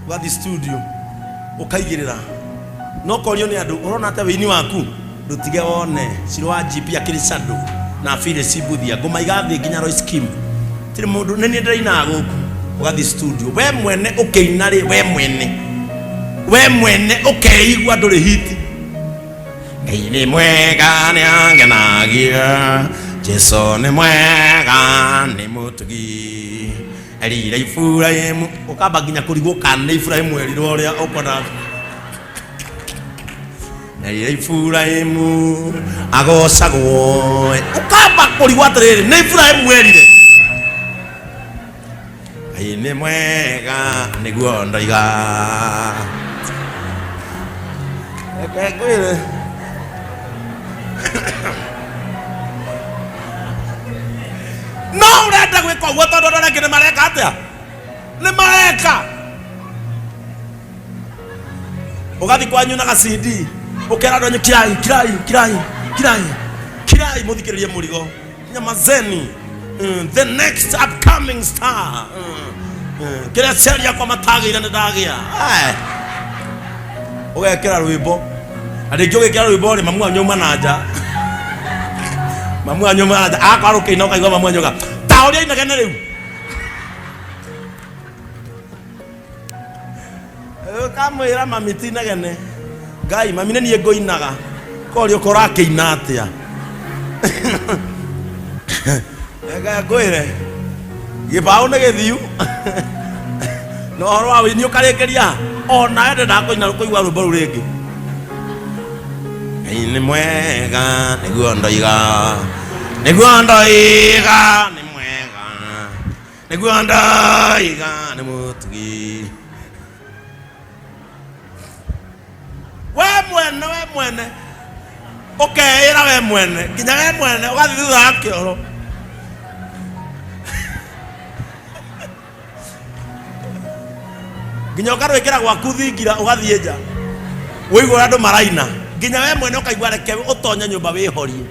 Ũgathiĩ studio ũkaigĩrĩra, no korio nĩ andũ ũrona atĩa wĩini waku, ndũtige wone Shiro wa GP akĩrĩ Shadow na Phyllis Mbuthia, ngũmaiga thĩ nginya Royce Kim, tirĩ mũndũ nĩ niĩ ndĩrainaga gũkũ. Ũgathiĩ studio we mwene ũkĩina rĩ, we mwene ũkeigua ndũrĩ hiti. Ngai nĩ mwega, nĩ angenagia, Jesu nĩ mwega, nĩ mũtugi, erire Iburahĩmu, ũkamba nginya kũrigwo kana nĩ Iburahĩmu erirwo ũrĩa ũkona, erire Iburahĩmu agocagwo, ũkamba kũrigwo atĩrĩrĩ, nĩ Iburahĩmu erire. Ngai nĩ mwega, nĩguo ndoiga. Reke ngwĩre, no ũrenda gwĩka ũguo tondũ andũ arĩa angĩ nĩ mareka atĩa? Nĩ mareka. Ũgathiĩ kwanyu na gacindi, ũkera andũ anyu, kirai, kirai, kirai, kirai, kirai, mũthikĩrĩrie mũrigo, nyamazeni, the next upcoming star, kĩrĩa aciari akwa matagĩire nĩ ndagĩa. Ai. Ũgekĩra rwĩmbo, na rĩngĩ ũgĩkĩra rwĩmbo rĩ, mamu wanyu auma na nja, mamu wanyu auma na nja, agakorwo rũkĩina, ũkaigua mamu wanyu auga, ta ũrĩa inegene rĩu. Ũkamwĩra, mami, ti inegene, Ngai, mami, nĩ niĩ ngũinaga. Koria ũkora akĩina atĩa? Reke ngwĩre, gĩbaũ nĩ gĩthiu, na ũhoro wa wĩini ũkarĩkĩria ona endendaga kũina kũigua rwĩmbo rũu rĩngĩ. Ngai nĩ mwega, nĩguo ndoiga, nĩguo ndoiga, nĩ mwega, nĩguo ndoiga, nĩ mũtugi. We mwene, we mwene ũkeĩra, we mwene, nginya we mwene ũgathiĩ thutha wa kĩoro, nginya ũkarwĩkĩra gwaku thingira, ũgathiĩ nja wĩigua ũrĩa andũ maraina, nginya we mwene ũkaigua reke ũtonye nyũmba wĩhorie.